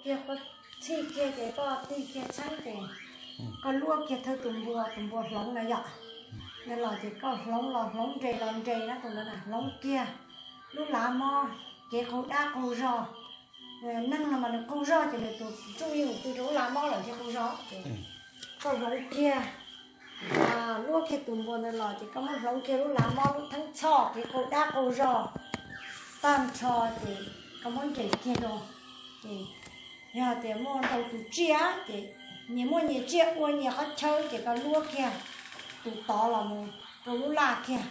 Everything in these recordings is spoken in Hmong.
Kiag koj txhij kiag ces koj tig kiag txheeb ces koj luab kiag thawj tus npua, tus npua hloov na yom. Nws los ces koj hloov los hloov nres los nres na, tus ntawd na hloov kiag lub lav mob, kev qaug dab qaug zog. Neeg no mas nws qaug zog ces nws tus ntsuj yeej pw rau lub lav mob lawm thiaj qaug zog ces koj hloov kiag, luab kiag tus npua ntawd los ces koj muab hloov kiag lub lav mob lub theeb txhoj kev qaug dab qaug zog tag nrho ces koj muab nres kiag rau. Ces yog tias muaj ntau tus tsiaj ces nyias muaj nyias tsiaj ua nyias qhov chaw ces koj luab kiag tus tod los mus rau lub laj kiag.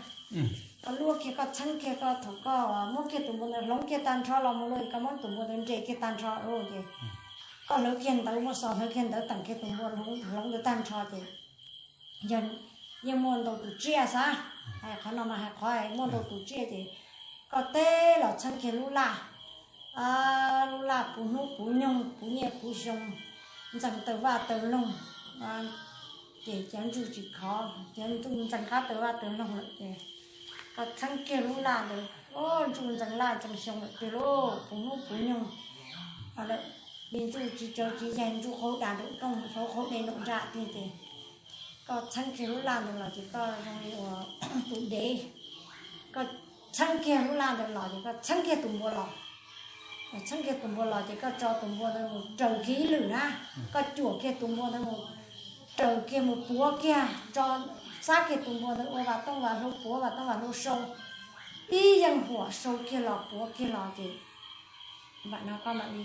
Koj luab kiag koj txheeb kiag koj thaum koj muab kiag tus npua ntawd hloov kiag tag nrho los mus lawm koj muab tus npua ntawd nres kiag tag nrho ces koj hlawv kiag ntawv, muaj xov hlawv kiag ntawv teem kiag tus npua hloov ntawd tag nrho ces yeej muaj ntau tus tsiaj xav. Hais qhov no mas hais qhov muaj ntau tus tsiaj ces koj teb los txheeb kiag lub laj, lub laj puv hnub puv nyoog puv nyiaj puv xyoo, ntxees taws vaj taws loog, ces cov ntsuj tsis khov, cov ntsuj ntxees qab taws vaj taws loog lawm ces koj txheeb kiag lub laj ntawd, ntsuj ntxees laj ntxees xyoo lawm tiag lauj, puv hnub puv nyoog lawm, ntsuj tsis tsawv tsis yaig, ntsuj qaug das nraum rooj, qaug qaug dej nraum nraj tiag ces koj txheeb kiag lub laj ntawd los ces koj zoo li uas tus dev, koj txheeb kiag lub laj ntawd los ces koj txheeb kiag tus npua los. Txheeb kiag tus npua los ces koj tso tus npua ntawd mus raws kiag ib lwm na, koj cuam kiag tus npua ntawd mus raws kiag mus puav kiag, tso, xab kiag tus npua ntawd ua vas tooj vas hlau puav, vas tooj vas hlau sau, ib yeej huam sau kiag los puav kiag los ces mam no koj mam li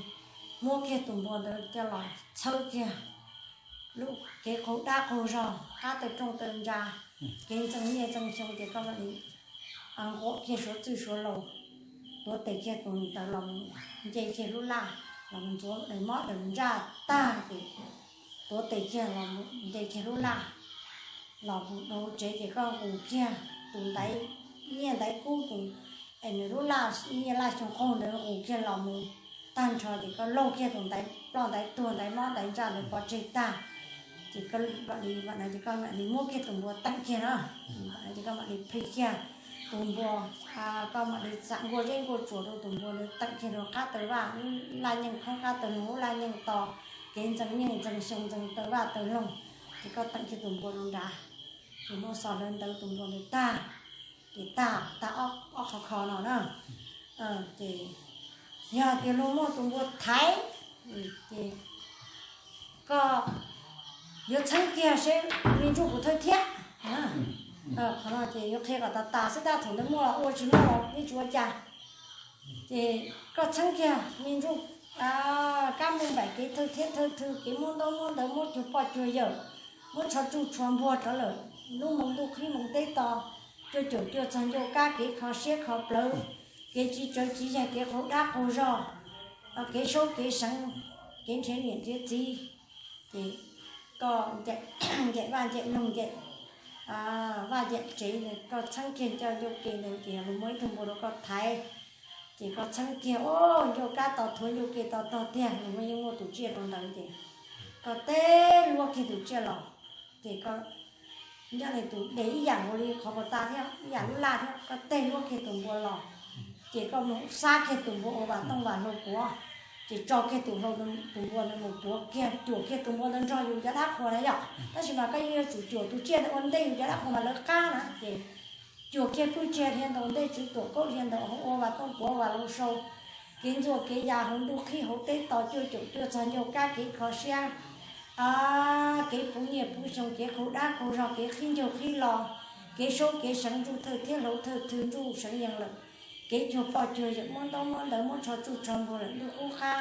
muab kiag tus npua ntawd coj los txhawb kiag lub kev qaug dab qaug zog, qab taw rooj taw ntsa, kev ntxeev nyiaj ntxeev xyoo ces koj mam li nquam kiag suav txwj suav laus, tuav tes kiag tus ntawd los nce kiag lub laj los ntxuav daws mob daws ntsaj tag ces tuav tes kiag los nce kiag lub laj los mus rau hauv tsev ces koj nqus kiag tus ntaiv nyiaj ntaiv kub tus, es nws lub laj nyiaj laj xyoo qaug ntawd nqus kiag los mus tag nrho ces koj laug kiag tus ntaiv ploj ntaiv tuag ntaiv mob ntaiv ntsaj ntawd pov tseg tag ces koj mam li, ces koj mam li muab kiag tus npua teem kiag na, ces koj mam li plhis kiag tus npua, koj mam li txam nkuaj zeb nkuaj tsuas rau tus npua ntawd teem kiag rau qab taw vaj, laj nyeej khoob qab taw loog, laj nyeej to, kev ntxeev nyiaj ntxeev xyoo ntxeev taw vaj taw loog, ces koj teem kiag tus npua rau nrad, ces muab xov hlawv ntawv tus npua ntawd tag, ces tag tag ob qho kho no na. Ces yog tias luag muaj tus npua thaiv, ces koj yuav txheeb kiag seb me ntsuj puas thawj thiab. Qhov no ces yuav qhia kom tas tas xwb tab thaum ntawd muaj los ua tsis muaj los yeej tsis ua cas. Ces koj txheeb kiag me ntsuj kab mooj npaim kev thawj thiab thawj thw, kev muab ntaub muab ntawv, muab cuag poj cuag yawm, muab tsho tsuj tsho npuag rov lawm, lub moo ntuj qhib moo teb to, cuaj caum cuaj txog ncauj kab kev kho siab kho plawv, kev tsis tsawv tsis yaig, kev qaug dab qaug zog, kev saub kev seev, kev nrhiav niam nrhiav txiv, ces koj ncaim vaj ncaim loog ncaim vaj ncaim tsev, koj txheeb kiag ncauj ncauj ke ntawd ces luag muaj ib tug npua rau koj thaiv, ces koj txheeb kiag, o, ncauj kab to thuav ncauj ke to tog tiag, luag muaj yeej muaj tus tsiaj rau ntawd ces koj teb luab kiag tus tsiaj los, ces koj nyob li tus dev ib yam nkaus li qhov pas tas thiab ib yam lub laj thiab, koj teb luab kiag tus npua los, ces koj mus xab kiag tus npua ua vas tooj vas hlau puav, ces tso kiag tus hlau, tus npua ntawd mus puav kiag, cuam kiag tus npua ntawd nrog yus cov dab qhuas na yom. Tab sis mas koj yeej yuav tsum cuam tus tsiaj ntawd ua ntej yus cov dab qhuas mas lawv qab na, ces cuam kiag pwj tsiag dhia ntaus ntej, tswv tuam kaub dhia ntaus hauv, ua vas tooj puav vas hlau sau, kev ntxuaj kev ya hauv ntuj qhib hauv teb to, cuaj caum cuaj txog ncauj kab kev kho siab, kev puv nyiaj puv xyoo, kev qaug dab qaug zog, kev qhib ncaug qhib lo, kev saub kev seev, ntsuj thawj thiab hlauv thawj thw, ntsuj seev yees lawm, kev cuag poj cuag yawm, muab ntaub muab ntawv, muab tsho tsuj tsho npuag lawm, ntuj qub qab,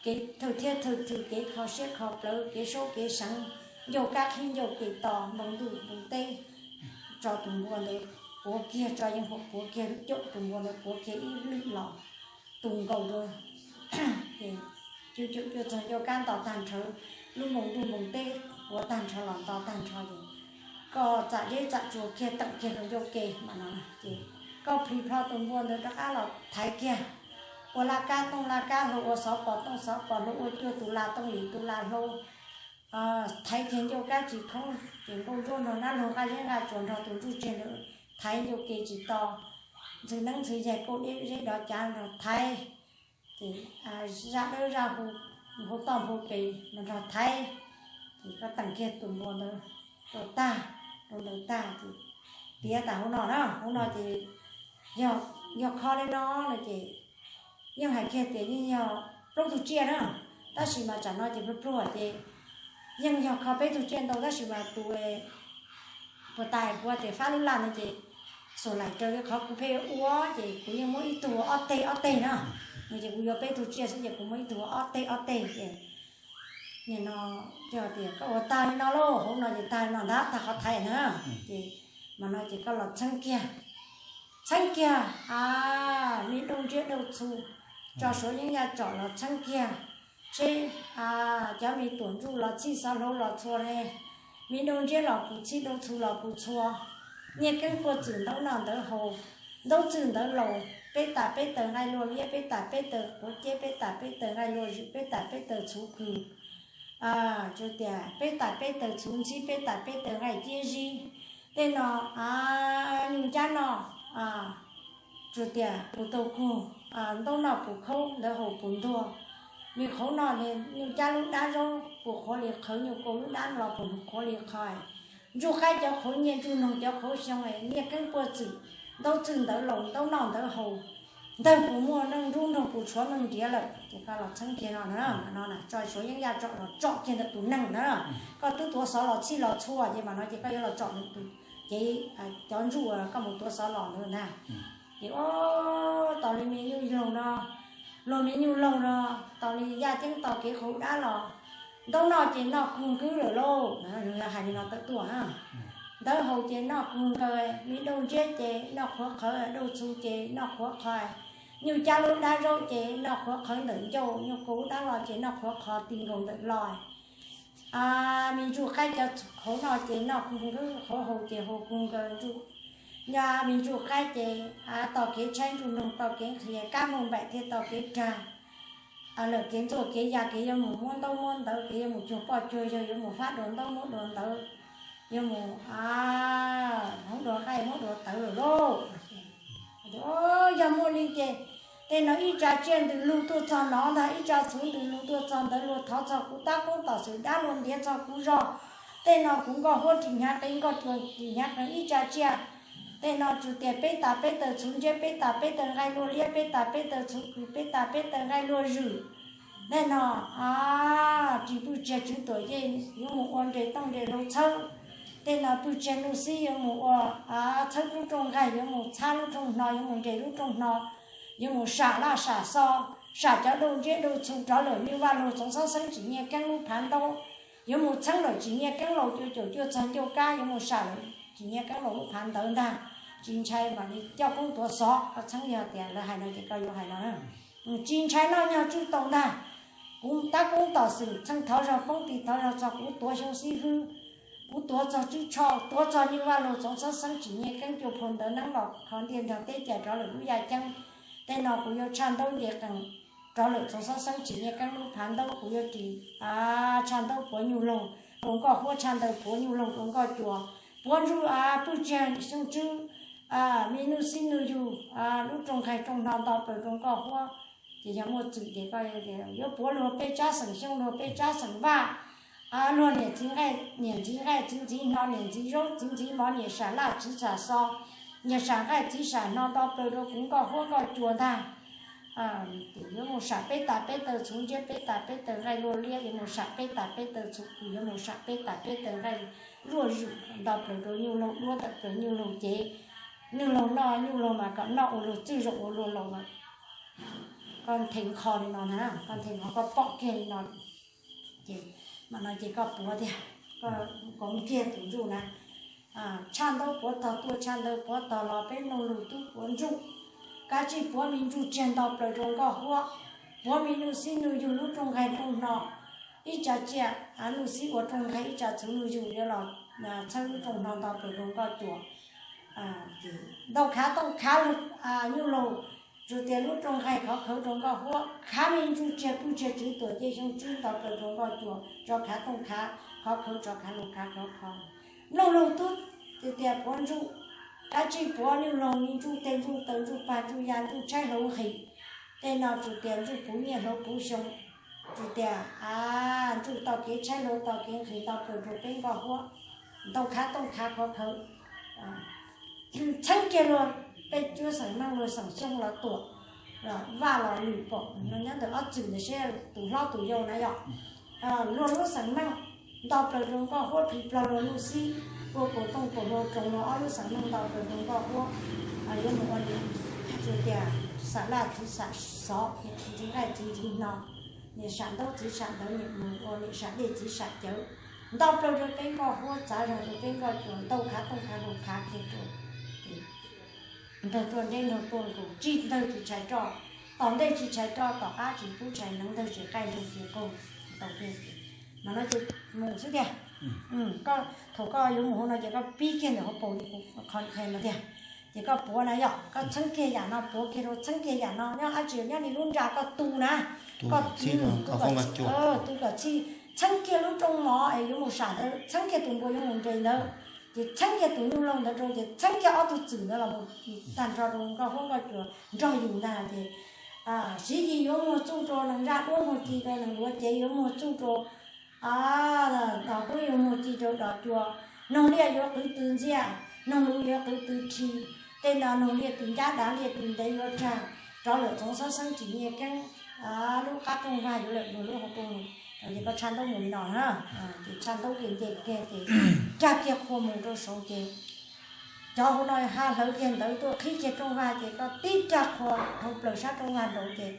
kev thawj thiab thawj thw, kev kho siab kho plawv, kev saub kev seev, ncauj kab qhib ncauj ke to, npoo ntuj npoo teb, tso tus npua ntawd puav kiag, tso yeej huam puav kiag, caum tus npua ntawd puav kiag ib lwm los tus nkaus rau, ces cuaj caum cuaj txog ncauj kab nto tag nrho, lub npoo ntuj npoo teb puav tag nrho los nto tag nrho ces koj txam zeb txam tsua kiag teem kiag rau ncauj ke mam no, ces koj plhis plho tus npua ntawd rov qab los thaiv kiag, ua laj kab tooj laj kab hlau, ua xov pos tooj xov pos hlau, ua cuag tus las tooj yim tus las hlau, thaiv kiag ncauj kab tsis khoob, ces nkauj ntsuab nrog nab laug nqaj zeb nqaj tsuas nrog tus ntsuj tsiag ntawd thaiv ncauj ke tsis to, ntxhw neeb ntxhw yaig kauj deb zeb dov cav nrog thaiv, ces zaj dawb zaj huv nphau toj nphau pes los nrog Thaib, ces koj teem kiag tus npua ntawd rau tag, rau ntawd tag ces tiav tas hauv no na, hauv no ces yog kho li no no ces yeej hais kiag tias yeej yog plaub tug tsiaj na, tab sis mas tsam no ces pluag pluag ces yeej yog kho peb tug tsiaj ntau tab sis mas tus puas tais kuv tias fab lub laj no ces xuas laim raws li qhov kuv pheej ua ces kuv yeej muab ib tug ob teg ob teg na, no ces kuv yuav peb tug tsiaj xwb ces kuv muab ib tug ob teg ob teg ces nim no tias koj ua tag li no lauj, hauv no ces tag li no ntag, tag qhov thaiv na, ces mas no ces koj los txheeb kiag, txheeb kiag me dauj ntsiab dauj txhu, tso suav yeeb yaj tsom los txheeb kiag, tsheb cov me tuam ntsuj los txhij xov hlau los txhua ne, me dauj ntsiab los puv txhij dauj txhu los puv txhua, nyiaj keeb puag txwm ntaub noj ntawv haus, ntaub txwj ntawv laus, peb tas peb taws nqaij luaj liab, peb tas peb taws quav ceb, peb tas peb taws nqaij luaj zwm, peb tas peb taws txhuv kws, tsuas tias peb tas peb taws txhuv ntxhib, peb tas peb taws nqaij ciab zib. Tej no nyuj cab noj, tsuas tias puv taug kug, ntaub noj puv khaub, ntawv haus puv ntuag. Nyuj qhuav noj nyuj cab lub dab zaub puv qhuav li qhawv, nyuj kau lub dab los puv qhuav li qhais. Ntsuj qaib cov qhuav nyiaj, ntsuj noog cov qhuav xyoo, nyiaj keeb puag txwm, ntaub txwj ntawv laus, ntaub noj ntawv haus, ntawg puv muaj neeg nrub, nrog puv tshuav neeg nriav lawm. Ces koj los txheeb kiag no na, no tso suav yeeb yaj tsom los tsom kiag ntawm tus neeg na. Koj twb tuav xov los txhij los txhua ces mas no ces koj yuav los tsom ntawm tus, ces cov ntsuj koj mus tuav xov los ntawd na. Ces o, tas li me nyuj laug no, luag me nyuj laug no, tas li yaj ceeb tos kev qhuav dab los, ntaub noj ces noj kug nkwb lawm lauj. Hais li no tawm tuaj, ntawv haus ces noj kug nkaws, me dauj ntsiab ces noj qhuav qhawv, dauj txhu ces noj qhuav qhais, nyuj cab lub dab zaub ces noj qhuav qhawv ntawm ncauj, nyuj kau lub dab los ces noj qhuav qhov ti nkaus ntawm los. Me ntsuj qaib cov qhuav noj ces noj kug nkwb, qhuav haus ces haus kug nkaws ntsuj. Nyob me ntsuj qaib ces tos kev tshaib, ntsuj noog tos kev nqhis, kab muag npaim thiaj tos kev rag. Lawm kev ntxuaj kev ya, kev yuav mus muab ntaub muab ntawv, kev yuav mus cuag poj cuag yawg, yuav mus fab dua ntaub muab dua ntawv, yuav mus hoob dua nqaij muab dua tawv lawm lauj. Yog muaj li ces tej no ib tsa tsiaj ntws lug tuaj txog no ntag, ib tsa txhuv ntws lug tuaj txog ntawd, luag thov txog kuv tab koob tom xwm, dab luag ntiav txog kuv zog. Tej no kuv nkoj huab ris hnyav qees, nkoj cua ris hnyav qees ib tsa tsiaj. Tej no tsuas tias peb tas peb taws txhuv ntsiab, peb tas peb taws nqaij luaj liab, peb tas peb taws txhuv kws, peb tas peb taws nqaij luaj zwm. Tej no tsis pwj tsiag tswv tuam ces yuav mus ua nres tooj nres hlau txhawb. Tej no pwj tsiag nuj xib yuav mus ua txhawb lub rooj nqaij, yuav mus txhab lub rooj hno, yuav mus nres lub rooj hno, yuav mus sam laj sam xo, sam cov dauj ntsiab dauj txhu rov lawm nyuj vaj laug txoov xab xeeb tsim nyiaj keeb lub phav ntaub, yuav mus txheeb lawm tsim nyiaj keeb laus cua caum cuaj txog ncauj kab, yuav mus sam lawm tsim nyiaj keeb laus lub phav ntawv ntag. Tsis ntshai mam li coj koob tuav xov, koj txheeb yog tias lawv hais no ces koj yuav hais no. Tsis ntshai noj nyog tswb tau ntag. Kuv tab koob tom xwm txheej thov zog poob ti thov zog txog kuv tuav xyoo xib hwb, kuv tuav txog tswb tshoj, tuav txog nyuj vaj laug txoov xab xeeb tsim nyiaj keeb cua phau ntawv neeb los kho ntiaj nrog teb cais rov lawm lub yaj ceeb. Tej no kuv yuav tshaj ntaub nce qees rov lawm txoov xab xeeb tsim nyiaj keeb lub phav ntaub, kuv yuav ris tshaj ntaub puav nyuj laug rau nkoj huab, tshaj ntaub puav nyuj laug rau nkoj cua, puav ntsuj pwj tsiag xyoo tswb, me nuj xib nuj yug, lub rooj nqaij rooj hno nto plaws rau nkoj huab. Ces yog muaj txwm ces koj yuav puav luag peb tsab xeem xyoo, luag peb tsab xeem vaj, luag niam txiv nqaij, niam ntxiv nqaij txiv ntxiv hno, niam ntxiv zaub txiv ntxiv mov, niam sam laj txiv sam xo, niam sam nqaij txiv sam hno nto plaws rau kuv nkoj huab nkoj cua ntag. Yuav mus sam peb tas peb taw txhuv ntsiab, peb tas peb taw nqaij luaj liab, yuav mus sam peb tas peb taw txhuv kws, yuav mus sam peb tas peb taw nqaij luaj zwm nto plaws rau nyuj laug duab, nto plaws nyuj laug cev. Nyuj laug noj nyuj laug mas kom noj ua luag txwj zoo ua luag laus mas koj nthe qho li no na, koj nthe qhov koj pom kiag li no. Ces mas no ces koj puav tiag, koj koom kiag tus ntsuj na. Tshaj ntaub puav tog tuaj, tshaj ntaub puav tog los, peb mloog lug tub puav ntsuj. Kav tsij puav me ntsuj tsiag nto plaws rau nkoj huab, puav me nuj xib nuj yug lub rooj nqaij rooj hno. Ib tsa tsiaj nuj xib ua rooj nqaij, ib tsa txhuv nuj yug yuav los txhawb lub rooj hno nto plaws rau nkoj cua. Ntau khav tooj khav lug nyuj laug, tsuas tias lub rooj nqaij khov khawv rau nkoj huab, khav me ntsuj tsiag pwj tsiag tswv tuam ncej xyoo tswb nto plaws rau nkoj cua, tso khav tooj khav khov khawv, tso khav lug khav khov kho. Mloog lug tub tias puav ntsuj, kav tsij puav nyuj laug me ntsuj teg ntsuj taw ntsuj pag ntsuj ya ntsuj tshaib hlau nqhis. Tej no tsuas tias ntsuj puv nyiaj hlau puv xyoo, Tsis tias, a, ntsuj tau kev tshaib, hlauv tau kev nqhis, nto plaws rau peb nkoj huab, ntaus khav tooj khav qhov khawv, txheeb kiag luag peb cuab xeem Meej, luag xeem Xyooj los Tuam, Vaj los Lwm pom no nyob ntawm ob txwm ntawd seb tus hlob tus yau na yom. Luag lub xeem Meej nto plaws rau nkoj huab, plhis plog luag nuj xib, ua paus tooj paus hlau roos luag ob lub xeem Meej nto plaws rau nkoj huab. Yuav mus ua niam, tsis tias xam laj txiv xam xov, niam txiv nqaij txiv ntxiv hno, niam sam ntaub txiv sam ntawv, niam mus ua niam sam dej txiv sam cawv, nto plaws rau peb nkoj huab, txav zog rau peb nkoj cuas, ntaus khav tooj khav hlau khav kiag rau. Nrog ruaj nreb nrog tuaj nkaus, tsis ntawg tsis tshais roj, tom ntej tsis tshais roj, tom qab tsis pub tshais, neev ntawg tsis qaij, nrog tsis qaug, tau kiag. Mas no ces mus xwb tiag. Koj, thaum koj yuav mus hauv no ces koj pib kiag ntawm hauv paus li kuv qhov qhia no tiag. Ces koj puav na yom, koj txheeb kiag yam no, puav kiag rau, txheeb kiag yam no, nyob dab tsi nyob li lub nra koj tu na, koj tu kom txhij, txheeb kiag lub rooj mov es yuav mus sam ntawd, txheeb kiag tus npua yuav mus nres ntawd, ces txheeb kiag tus nyuj laug ntawd rau, ces txheeb kiag ob tug txwm ntawd los mus tag nrho rau nkoj huab nkoj cua nrog yus ntag. Ces Siv Yis yuav muag txuj rau nees zaj duab, muag ci rau nees luav cev, yuav muag txuj rau Dog Kub, yuav muag ci rau Dog Cua, Noog Liaj yuav qwv tw ntxiaj, Noog Luv yuav qwv tw khi, tej no Noog Liaj tw ncab, Dog Liaj tw ntev yuav rag, rov lawm Txoov Xab Xeeb Tsim Nyiaj Keeb, lub qab rooj vag yuav lawm luag lub hauv paus. Ces koj tshaj ntaub mus li no na, ces tshaj ntaub kiag nce kiag ces rag kiag qhua mus rau saud ces cov hauv no ha hlawv kiag ntawv tuaj qhib kiag rooj vag ces koj tib rag qhua dhau plaws sab rooj vag nraud ces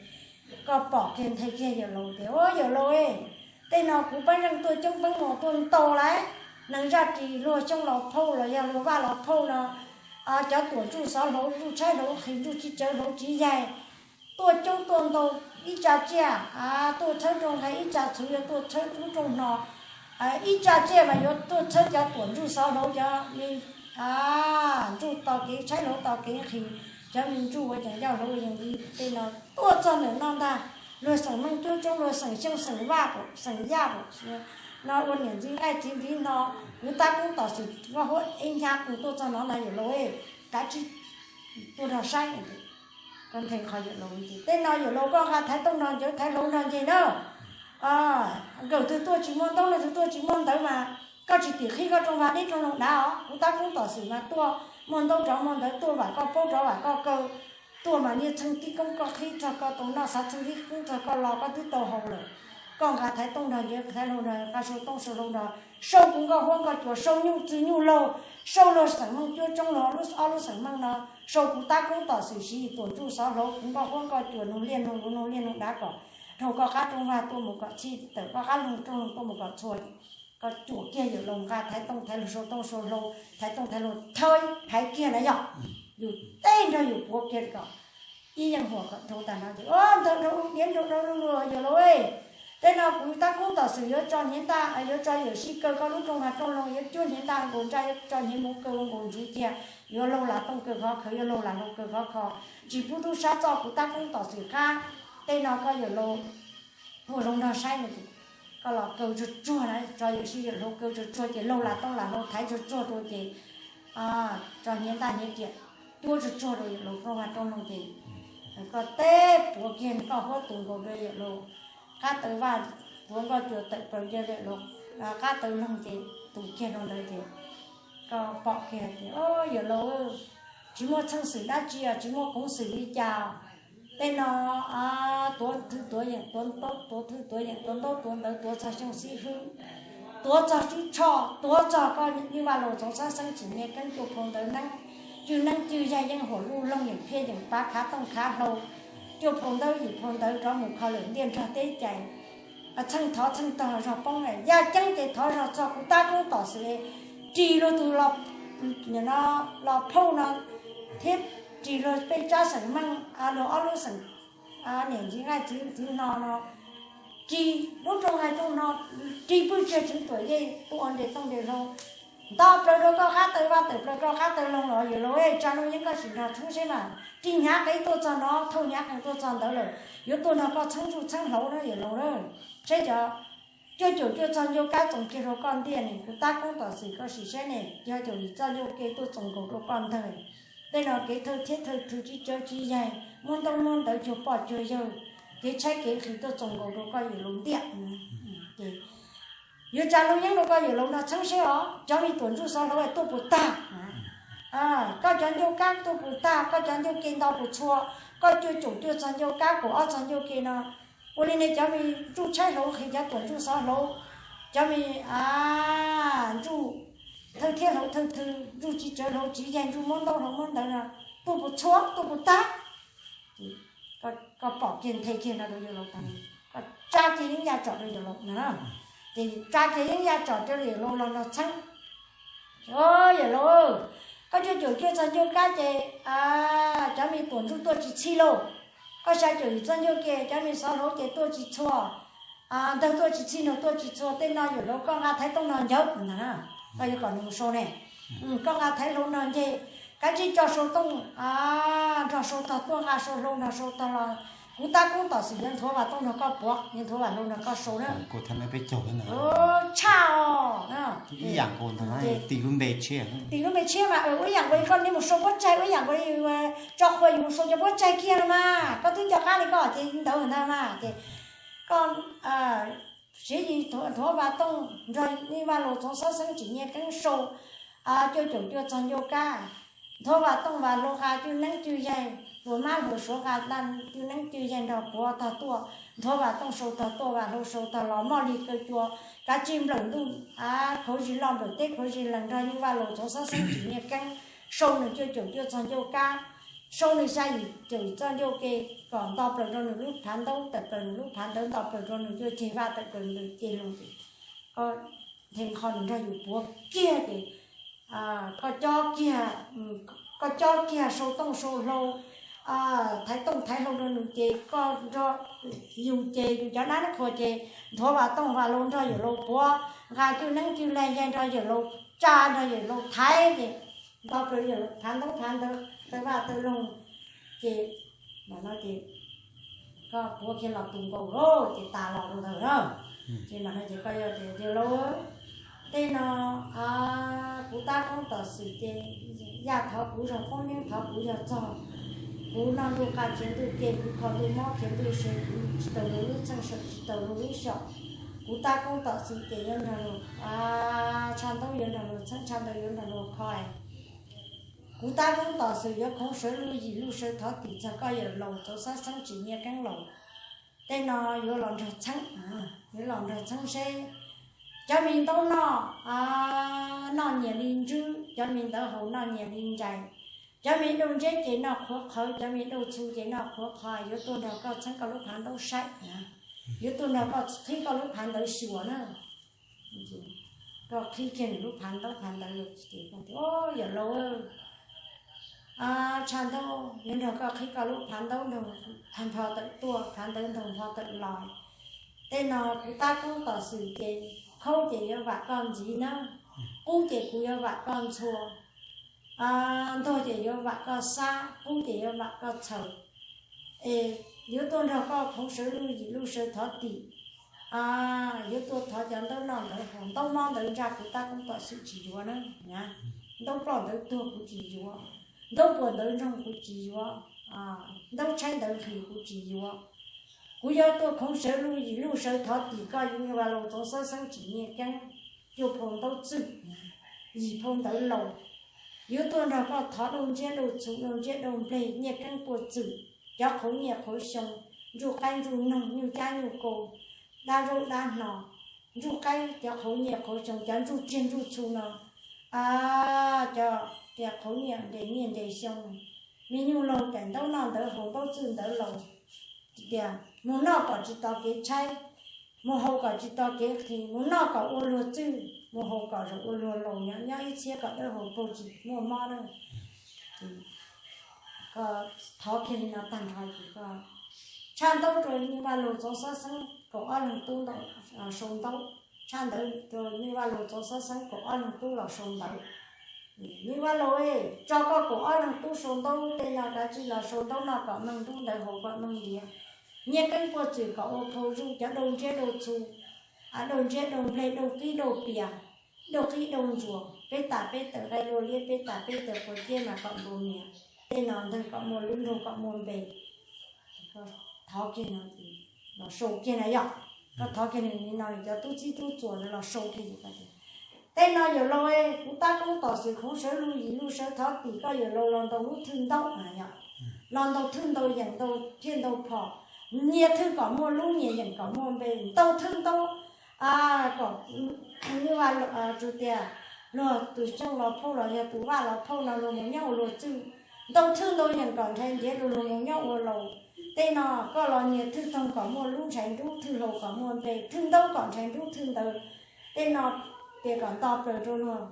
koj pom kiag nthe kiag yawm laus ces, Ua yawm laus, tej no kuv pab zeej tuaj coob peeb mus tuaj ntau lawm, nees zaj ris luag Xyooj los phauj los yog luag Vaj los phauj no, cov Tuam ntsuj xov hlauv, ntsuj tshaib hlauv qhis, ntsuj tsis tsawv hlauv tsis yaig, tuaj coob tuaj ntau, ib tsa tsiaj tuaj txhawb rooj nqaij, ib tsa txhuv yuav tuaj txhawb lub rooj hno, ib tsa tsiaj mas yuav tuaj txhawb cov Tuam ntsuj xov hlauv, cov me ntsuj tos kev tshaib hlauv tos kev nqhis, cov me ntsuj ua yees yaj hlauv ua yees nqi, tej no tuaj txog ntawm no ntag. Luag xeem Meej cuab tsoob, luag xeem Xyooj, xeem Vaj, xeem Yaj no ua niam ntxiv nqaij txiv ntxiv hno, kuv tab koob tom xwm nkoj huab ib nyab qus tuaj txog no no yawm laus, kav tsij tuaj nrog saib. Koj nthe qhov yawm laus ces, Tej no yawm laus koj nqa thaiv tooj nrog ncawv, thaiv hlau nrog nceg na. Nkawm twg tuaj tsis muaj ntaub, leej twg tuaj tsis muaj ntawv mas koj tsis tim qhib koj rooj vag deb rooj loog dav os. Kuv tab koob tom xwm mas tuaj muaj ntaub rov muaj ntawv, tuaj vam koj paub rov vam koj kaw, tuaj mas nyiaj txheej tib koob koj qhib txog koj tau noj, xav txheej tib koob txog koj lo, koj twb tau haus lawm. Koj nqa thaiv tooj nrog ncawv, thaiv hlau nrog, nqa sau tooj sau hlau nrog, sau kuv nkoj huab nkoj cua, sau nyuj txwg nyuj laug, sau luag xeem Meej cuab tsoob, luag ob lub xeem Meej no, sau kuv tab koob tom xwm Siv Yis, Tuam ntsuj xov hlauv, kuv nkoj huab nkoj cua, Noog Liaj Noog Luv, Noog Liaj Noog Dav kom dhau koj qab rooj vag tuaj mus kom txhij, tawm koj qab rooj loog tuaj mus kom txhua. Koj cuam kiag yawm laus nqa thaiv tooj thaiv hlau, sau tooj sau hlau, thaiv tooj thaiv hlau, thawb thaiv kiag na yom, yus teb nrog yus puav kiag li ko. Ib yeej huam kom dhau tas no ces, Ntawd dhau diav nrau dhau luag yawm laus, tej no kuv tab koob tom xwm yuav tso hniav ntaj, yuav tso yawm sij kaw koj lub rooj vag rooj loog, yuav cuab hniav ntaj nkaus ntsaj, yuav tso hniav moov kaw nkaus ntsuv cia, yuav laug lam tooj kaw khov kho, yuav laug lam hlau kaw khov kho, tsis pub tub sab txoj, kuv tab koob tom xwm qab. Tej no koj yawm laus ua zoo nrog saib no ces koj los kaw tsuag tsuag na, tso yawm sij yawm hlau kaw tsuag tsuag ces laug lam tooj lam hlau thaiv tsuag tsuag rau ces tso hniav ntaj hniav riam cuab tsuag tsuag rau yawm laus rooj vag rooj loog ces koj teb puav kiag koj huab tus nkaus rau yawm laus qab taw vaj, puav nkoj cua tawm plaws rau yawm laus qab taw loog ces tus kiag rau ntawd ces koj pom kiag tias, Yawm laus, tsis muaj txheej xwm dab tsi os, tsis muaj koov xwm li cas. Tej no tuav thwj tuav yeem, tuav ntaub, tuav thwj tuav yeem, tuav ntaub tuav ntawv, tuav txog xyoo xib hwb, tuav txog tsib tshoj, tuav txog koj li Vaj Laus Txoov Xab Xeeb Tsim Nyiaj Keeb, cuaj phau ntawv neeb, cwj neeb cwj yaig, yeeb huam luj loog, yeem phiaj yeem pav, khav tooj khav hlau, cuaj phau ntawv yim phau ntawv rov mus kho lwm ntiaj nrog teb cais. Txheej thov txheej tog zog poob, yaj ceeb ces thov zog txog kuv tab koob tom xwm ris luag tus los phauj no thiab ris luag peb tsab xeem Meej, luag ob lub xeem niam ntxiv nqaij txiv ntxiv hno no, ris lub rooj nqaij rooj hno, ris pwj tsiag tseev tuam yej tuaj ua nres tooj nres hlau, nto plaws rau koj qab taw vaj, tawm plaws koj qab taw loog los yawm laus, tsam no yeej koj sim nrog txheeb seb mas ris hnyav qees tuaj txog no, thauj hnyav qees tuaj txog ntawd lawm, yuav tuaj nrog koj txheeb tsuj txheeb hlauv na yawm laus na. Seb cov cuaj caum cuaj txog ncauj kab txoos kiag rau koj ntiaj, nim kuv tab koob tom xwm koj sim seb ne, yog caum yim txoj ncauj ke tuaj txoos nkaus rau koj ntag. Tej no kev thawj thiab thawj thw tsis tsawv tsis yaig, muab ntaub muab ntawv cuag poj cuag yawg, kev tshaib kev nqhis tuaj txoos nkaus rau koj yawm laus ntiaj. Ces yuav tsa lub yeeb rau koj yawm laus nrog txheeb seb os, cov me tuam ntsuj xov hlau tuaj puas tag. Koj cov ncauj kab tuaj puas tag, koj cov ncauj ke nto puas txhua, koj cuaj caum cuaj txog ncauj kab, kaum ob txog ncauj ke no, ua li ne cov me ntsuj tshaib hlau nqhis cov tuam ntsuj xov hlau, cov me ntsuj thawj thiab hlau thawj thw, ntsuj tsiv tsawv hlau tsiv yaig, ntsuj muab ntaub hlau muab ntawv no, tuaj puas txhua tuaj puas tag. Koj pom kiag nthe kiag no rau yawm laus tas, koj tsa kiag yeeb yaj tsom rau yawm laus no. Ces tsa kiag yeeb yaj tsom rau yawm laus los nrog txheeb. Yawm laus, koj cuaj caum cuaj txog ncauj kab ces cov me tuam ntsuj tuaj tsis txhij lauj. Koj xya caum yim txog ncauj ke cov me xov hlau ces tuaj tsis txhua, ntawg tuaj tsis txhij, nug tuaj tsis txhua, tej no yawm laus koj nqa thaiv tooj no ncawv ntag na. Koj yuav kom nws mus sau ne, koj nqa thaiv hlau no nce, kav tsij tso sau tooj nrog sau tog tuaj, nqa sau hlau nrog sau tog los. Kuv tab koob tom xwm yuav nthuav vas tooj nrog koj puav, yuav nthuav vas hlau nrog koj sau na. Tshaj os, tim lub npe tshiab, tim lub npe tshiab mas ua ib yam nkaus li koj nej mus sau pob tsaig, ua ib yam nkaus li tso qhua yus mus sau cov pob tsaig kiag no mas, koj twb nco qab li koj ces ntawd ntag mas ces koj siv yis nthuav vas tooj nrog nej vaj laus Txoov Xab Xeeb Tsim Nyiaj Keeb sau cuaj caum cuaj txog ncauj kab, nthuav vas tooj vas hlau nqa cwj neeb cwj yaig, hluas mab hluas suav nqa cwj neeb cwj yaig nrog puav tog tuaj, nthuav vas tooj sau tog tuaj, vas hlau sau tog los, moj li kaw cua, kav tsij nplawm ntuj, qhuav zis loj nplawm teb, qhuav zis lees nrog nej vaj laus Txoov Xab Xeeb Tsim Nyiaj Keeb sau nws cuaj caum cuaj txog ncauj kab, sau nws xya yim caum txog ncauj ke, kom nto plaws rau nws lub phav ntaub, tawm plaws nws lub phav ntawv, nto plaws rau nws ncauj ceg vaj, tawm plaws nws ceg loo. Koj nthe nqho nws nrog yus puav kiag ces koj cob kiag, koj cob kiag sau tooj sau hlau, thaiv tooj thaiv hlau rau nws ces koj nrog yus ces yus cov nab qhuas ces nthuav vas tooj vas hlau nrog yawm laus puav, nqa cwj neeb cwj yaig nrog yawm laus tsa, nrog yawm laus thaiv ces nto plaws yawm laus phav ntaub phav ntawv, tawm vaj tawm loog ces koj puav kiag los tus nkaus lawm ces tas los rau ntawd na. Ces mam no ces koj yuav tias yawg laus, tej no kuv tab koob tom xwm ces yaj thov kuv zoo, poob yeeb thov kuv yog txog, kuv noj ntuj qa khiav ntuj ke, kuv kho ntuj mob khiav ntuj se, kuv tsis tau luag lub txheej, tsis tau luag lub xyom. Kuv tab koob tom xwm ces yuav nrog luag tshaj ntaub, yuav nrog luag txheeb, tshaj ntaub yuav nrog luag kho. Kuv tab koob tom xwm yuav khoov sawv luj yim luj sawv thov tim txog koj yawm laus Txoov Xab Xeeb Tsim Nyiaj Keeb laus. Tej no yuav los nrog txheeb, yuav los nrog txheeb seb cov me ntaub noj, noj nyias li ntswb, cov me ntawv haus noj nyias li ntsais, cov me dauj ntseb ces noj qhuav qhawv, cov me dauj txhu ces noj qhuav qhov, yuav tuaj nrog koj txheeb koj lub phav ntaub saib, yuav tuaj nrog koj qhib koj lub phav ntawv xyuas na. Koj qhib kiag nws lub phav ntaub phav ntawv, yawm laus, tshaj ntaub yuav nrog koj qhib koj lub phav ntaub nrog phav npho tawm tuaj, phav ntawv nrog npho tawm los. Tej no kuv tab koob tom xwm ces khaub ces yuav vam koj ntxiv na, qub ces kuv yuav vam koj ntxhua, ntuag ces yuav vam koj xab, qub ces yuav vam koj txhaws. Es yuav tuaj nrog koj khoov sawv luj yim luj sawv thov tim, yuav tuaj thov cov ntaub noj ntawv haus, ntaub mob ntawv ntsaj kuv tab koob tom xwm tsis yuav na. Ntaub ploj ntawv tuag kuv tsis yuav, ntaub puas ntawv ntsoog kuv tsis yuav, ntaub tshaib ntawv nqhis kuv tsis yuav. Kuv yuav tuaj khoov sawv luj yim luj sawv thov tim koj yawm laus Txoov Xab Xeeb Tsim Nyiaj Keeb, cuaj phau ntaub txwj, yim phau ntawv laus. Yuav tuaj nrog koj thov dauj ntsiab dauj txhu, dauj ntsiab dauj npleg, nyiaj keeb puag txwm, cov qhauv nyiaj qhauv xyoo, ntsuj qaib ntsuj noog, nyuj cab nyuj kau, dab zaub dab hno, ntsuj qaib, cov qhauv nyiaj qhauv xyoo, cov ntsuj tsiaj ntsuj txhu no, cov tias qhauv nyiaj ntes nyiaj ntes xyoo, me nyuj laug cais ntaub noj ntawv haus, ntaub txwj ntawv laus, tias mus noj kom tsis tos kev tshaib, mus haus kom tsis tos kev nqhis, mus noj kom ua luag txwj, mus haus kom zaum ua luag laus, nyob nyob ib txhiab kom dawb haus paug tsis muaj mob na. Koj thov kiag li no tag nrho ces koj tshaj ntaub rau nej vaj laus Txoov Xab Xeeb kaum ob leeg tub sau ntaub, tshaj ntawd rau nej vaj laus Txoov Xab Xeeb kaum ob leeg tub los sau ntawv. Nej vaj laus, tso koj kaum ob leeg tub sau ntaub, tej no kav tsij los sau ntaub noj kom meej, ntaub ntawv haus kom meej lias, nyiaj keeb puag txwm kom ua phau zuj, cov dauj ntsiab dauj txhu, dauj ntsiab dauj npleg, dauj qib dauj pias, dauj qib dauj ntsuas, peb tas peb taws nqaij luaj liab, peb tas peb taws quav ciab mas kom npau mias, tej no ntawg kom muaj lub nroog kom muaj npe. thov kiag no, los sau kiag na yom. Koj thov kiag nws li no, nws cov tub txib tub txuas ntawd los sau kiag ces koj tias, tej no yawm laus, kuv tab koob tom xwm khoov sawv lug yim lug sawv thov tim koj yawm laus los ntaus lub thwj ntaub na yom, los ntaus thwj ntaus yeem ntaus thiaj ntaus phom, nyias thwj kom muaj lub nyias yeem kom muaj npe, ntaus thwj ntaub kom, ua tias luag tus xyooj los phauj los yog tus vaj los phauj no luag mus nyob ua luag txwj, ntaus thwj ntaus yeem kom nrhaiv ntiav rau luag mus nyob ua laus. Tej no koj los nyias thwj toog kom muaj lub nrhaiv nrub, thwj hlau kom muaj npe, thwj ntaub kom nrhaiv nrub thwj ntawd. Tej no tias kom nto plaws rau luag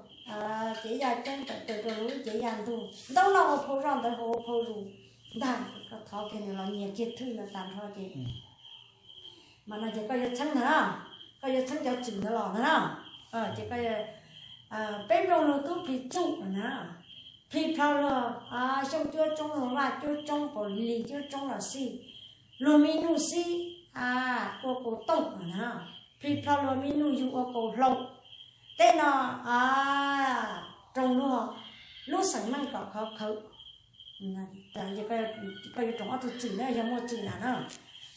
cev yaj ceeb, tawm plaws rau luag lub cev yaj ntug, ntaub noj ua phau zoj, ntawv haus ua phau zus ntag. Koj thov kiag nws los nyias kiag thwj no tag nrho ces, mas no ces koj yuav txheeb ntag na, koj yuav txheeb cov txwm ntawd los ntag na. Ces peb mloog luag tub plhis txuj na, plhis plho luag xyooj cuab tsoob, luag vaj cuab tsoob, paus lig cuab tsoob los xij, luag me nuj xib ua kaus tooj na, plhis plho luag me nuj yug ua kaus hlau. Tej no roos luag lub xeem meej kom khov khawv. Koj yuav roos ob tug txwm na, yog muaj txwm na na.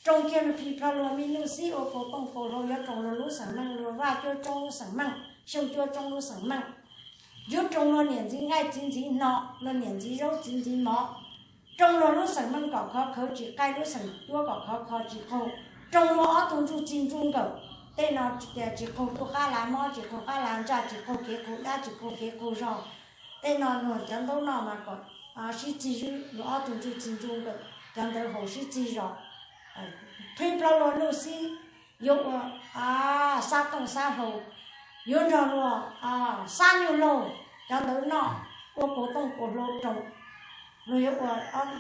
Roos kiag plhis plho luag me nuj xib ua kaus tooj kaus hlau, yuav roos luag lub xeem meej, luag vaj cuab tsoob lub xeem meej, xyooj cuab tsoob lub xeem meej. Yuav roos luag niam ntxiv nqaij txiv ntxiv hno, luag niam ntxiv zaub txiv ntxiv mov. Roos luag lub xeem meej kom khov khawv, tsis qaij lub xeem cuab kom khov kho tsis qaug. Roos luag ob tug ntsuj txig ntsuj nkawm. Tej no tias tsis qaug tuj qab lav mob, tsis qaug qab lav ntsaj, tsis qaug kev qaug dab, tsis qaug kev qaug zog. Tej no luag cov ntaub noj mas kom sib txig zwb, luag ob tug ntsuj txig ntsuj nkawm, cov ntawv haus sib txig zos. Plhis plho luag nuj xib yuav ua xab tooj xab hlau, yuav nrog luag xab nyuj laug, cov ntawv noj ua kaus tooj kaus hlau roos. Luag yuav ua,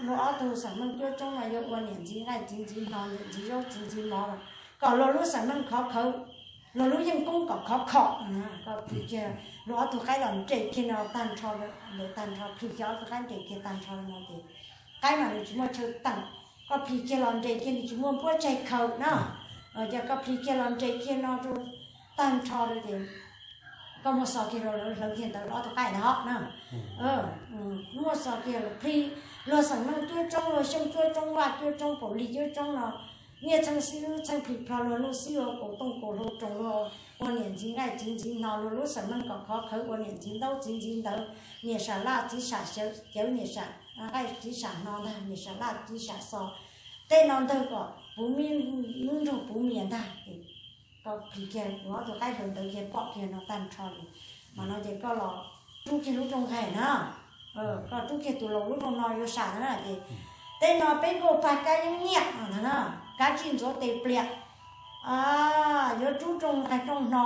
luag ob tug xeem meej cuab tsoob no yuav ua niam ntxiv nqaij txiv ntxiv hno, niam ntxiv zaub txiv ntxiv mov, kom luag lub xeem meej khov khawv, luag lub yeej koob kom khov kho. Koj plhis kiag luag ob tug qaib los nres kiag no tag nrho, ntawd tag nrho, plhis kiag ob tug qaib nres kiag tag nrho no ces qaib mas nws tsis muaj chaw teem. Koj plhis kiag los nres kiag nws tsis muaj npuab tsaig khaws na. Ces koj plhis kiag los nres kiag no rau tag nrho rau ces koj muab xo kiag rau lawv hlawv kiag ntawd ob tug qaib ntag na. Muab xo kiag los plhis, luag xeem meej cuab tsoob, luag xyooj cuab tsoob, vaj cuab tsoob, paus lig cuab tsoob no, nyiaj txheej xib hwb txheej plhis plho luag nuj xib ua kaus tooj kaus hlau roos luag ua niam ntxiv nqaij txiv ntxiv hno, luag lub xeem meej kom khov khawv ua niam ntxiv ntaub txiv ntxiv ntawv, niam sam laj txiv sam cawv, niam sam nqaij txiv sam hno ntag, niam sam laj txiv sam xo. Tej no ntawd kom puv nub nrog puv niam ntag. Koj plhis kiag ob tug qaib hlawv ntawd kiag pom kiag no tag nrho li. Mas no ces koj los rub kiag lub rooj nqaij na, koj rub kiag tus laus lub rooj no yuav sam na ces, tej no peb nkauj pag kab yeeb nyiaj no na, kav tsij ntxuav tes pliam, yuav rub rooj nqaij rooj hno,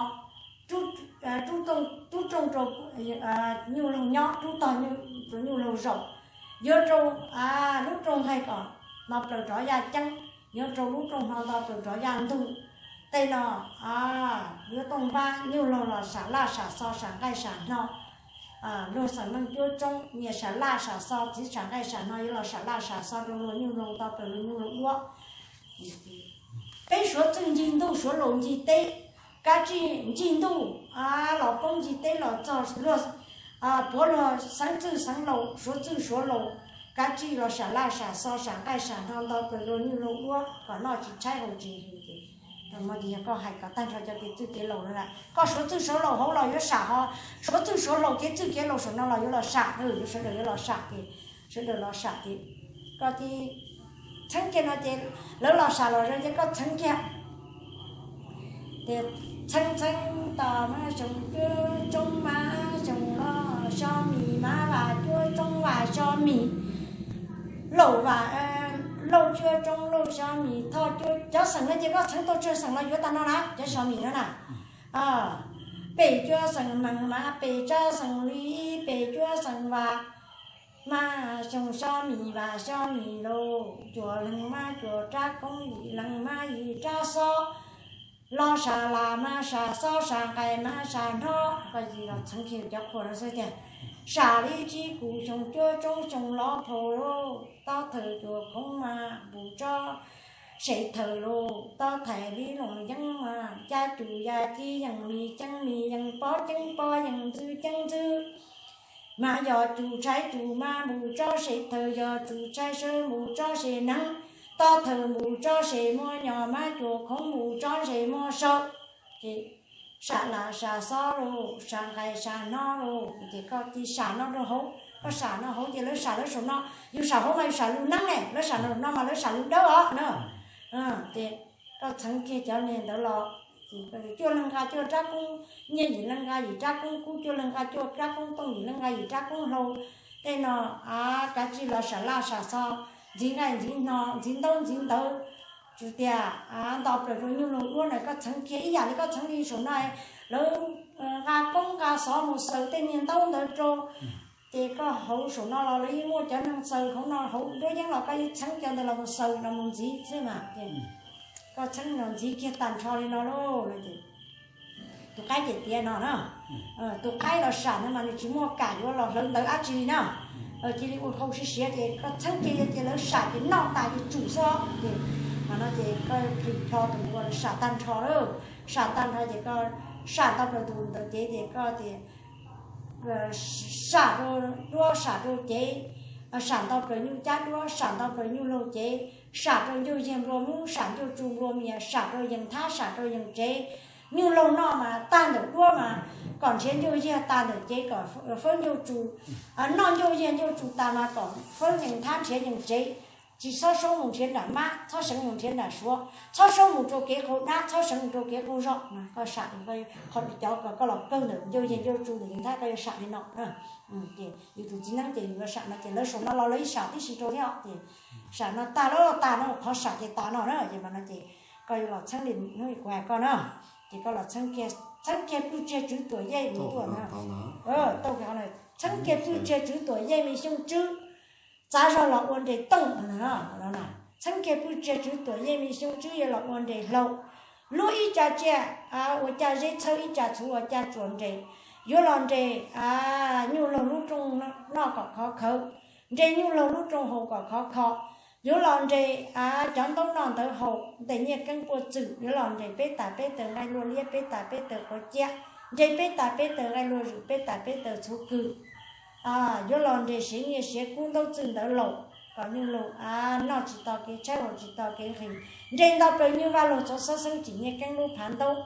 rub rooj rau nyuj laug nyob, rub tog rau nyuj laug zaum, yuav rau lub rooj nqaij kom hno plaws rov yaj ceeb, yuav rau lub rooj hno nto plaws rov yaj ntug. Tej no yuav tooj npab, nyuj laug los sam laj sam xo sam nqaij sam hno. Luag xeem meej cuab tsoob, niam sam laj sam xo txiv sam nqaij sam hno yuav los sam laj sam xo rau luag nyuj laug nto plaws luag nyuj laug duab. Peb suav txwj ncig ntuj suav laus ncig teb, kav tsij ncig ntuj los poob ncig teb los txog luag puav luag xeev txwj xeev laus suav txwj suav laus, kav tsij los sam laj sam xo sam nqaij sam hno nto plaws luag nyuj laug duab kom noj tsis tshaib haus tsis hwm ces, yog koj hais kom tag nrho cov kev txwj kev laus no lawm, koj suav txwj suav laus hauv los yuav sam ho, suav txwj suav laus kev txwj kev laus saum no los yuav los sam, yuav sawv daws yuav los sam ces, sawv daws los sam ces koj txheeb kiag no ces lawv los sam los zoo ces koj txheeb kiag. Ces txheeb txheeb tos mas xyoo cuab tsoob mas xyoo los xyo mis mas vas cuab tsoob vas xyo mis, lauj vas, lauj cuab tsoob lauj xyo mis, thoj cuab, cov xeem no ces koj txheeb tau tsawg xeem los yuav tag no na cov xyo mis no na. Pem cuab xeem mees mas pem tsab xeem li, pem cuab xeem vas mas xyoo xyo mis vas xyo mis lauj, cuam leeg mas cuam rab koob, yim leeg mas yim rab xob, los sam las mas sam xo sam nqaij mas sam hno. Koj txheeb kiag cov qhuas no xwb tiag. Sam li tsib kus xyoo cuab tsoob xyoo lov phau lauj, tob thawm cuam khoov mas npus tsob sev thawm lauj, tob thaiv li loos yeeb mas cab cus ya ci yees mis ceeb mis yees pob ceeb pob yees ntxwb ceeb ntxwb. Mas yog cus tshaib cus mas npus tsob sev thawm, yog cus tshaib sawb npus tsob sev neeb. Tob thawm npus tsob se muab nyo, mab cuam khoov npus tsob se muab sau. Ces sam las sam xov los, sam nqaim sam no los, ces koj cia sam no rau hauv, koj sam no hauv ces lawv sam lawv saum no. Yus sam hauv mas yus sam lus neeb ne, lawv sam saum no mas lawv sam lus dawb os na. Ces koj txheev kiag cov niag ntawd los, cuaj leeg nqa cuaj rab koob, nyiaj yim leej nqa yim rab koob kub, cuaj leeg nqa cuaj rab koob tooj, yim leej nqa yim rab koob hlau. Tej no, a, kav tsij los sam laj sam xov, ntxiv nqaij ntxiv hno, ntxiv ntaub ntxiv ntawv, tsis tias nto plaws rau nyuj laug duab na. Koj txheev kiag ib yam li koj txheev li saum no, lawv nqa koob nqa xov mus xaws tej niag ntaub ntawd rau, ces koj hauv saum no los lawv yeej muaj cov neeg xaws hauv no, hauv duab yeeb los koj yeej txheev cov ntawd los mus xaws los mus ntxiv xwb mas. Koj txheev los ntxiv kiag tag nrho li no lauj, tus qaib ces tias no na. Tus qaib los sam no mas nws tsis muaj kam yuav los hlawv ntawv dab tsi li na. Cia li ua hau siav siav ces koj txheev kiag ces lawv sam ces noj tas ces tsum xwb. Ces mas no ces koj plhis plho tus npua sam tag nrho lawm, sam tag nrho ces koj sam tau plaws tus ntawd cev ces koj tias sam rau duab, sam rau cev, sam ntau plaws nyuj cab duab, sam ntau plaws nyuj laug cev, sam rau ncauj yiag nplua mub, sam ncauj tsu nplua mias, sam rau yees thab, sam rau yees tsev. Nyuj laug noj mas tag ntawm duab mas kom nrhiav ncauj yiag, tas ntawm cev kom fawb ncauj tsu, noj ncauj yiag ncauj tsu tas mas kom fawb yees thab nrhiav yees tsev. Tsis txhob saub mus nrhiav nram mab, txhob seev mus nrhiav nram suav, txhob saub mus rau kev qaug dab, txhob seev mus rau kev qaug zog. Koj sam qhov cov koj los kawg ntawm ncauj yiag ncauj tsu ntawm yees thab, koj yuav sam li no. Ces yus tus txiv neeb ces yus yuav sam no ces lawv saum no los lawv ib sam tib si rau thiab ces sam no tag lawm, tag no qhov sam ces tas no na. Ces mas no ces koj yuav los txheeb li hnub kuv hais koj na, ces koj los txheeb kiag pwj tsiag tswv tuam yej me tuaj na. Tau, txheeb kiag pwj tsiag tswv tuam yej me xyooj tswb, txav zog los ua nres tooj. Txheeb kiag pwj tsiag tswv tuam yej me xyooj tswb yuav los ua nres hlau. Luab ib ca tsiaj ua caj zeb, txhawb ib ca txhuv ua caj tsuas nres. Yuav los nres nyuj laug lub rooj noj kom khov khawv, nres nyuj laug lub rooj haus kom khov kho. Yuav los nres cov ntaub noj ntawv haus, ntes nyiaj keeb puaj txwm. Yuav los nres peb tas peb taws nqaij luaj liab, peb tas peb taws quav ciab, nres peb tas peb taws nqaij luaj zwm, peb tas peb taws txhuv kws. Yuav los nres siav nyiaj siav kub, ntaub txwj ntawv laus, kom nyuj laug noj tsis tau kev tshaib, haus tsis tau kev nqhis. Nres nto plaws nyuj vaj laug txhua txhawb xeeb tsim nyiaj keeb lub phav ntaub.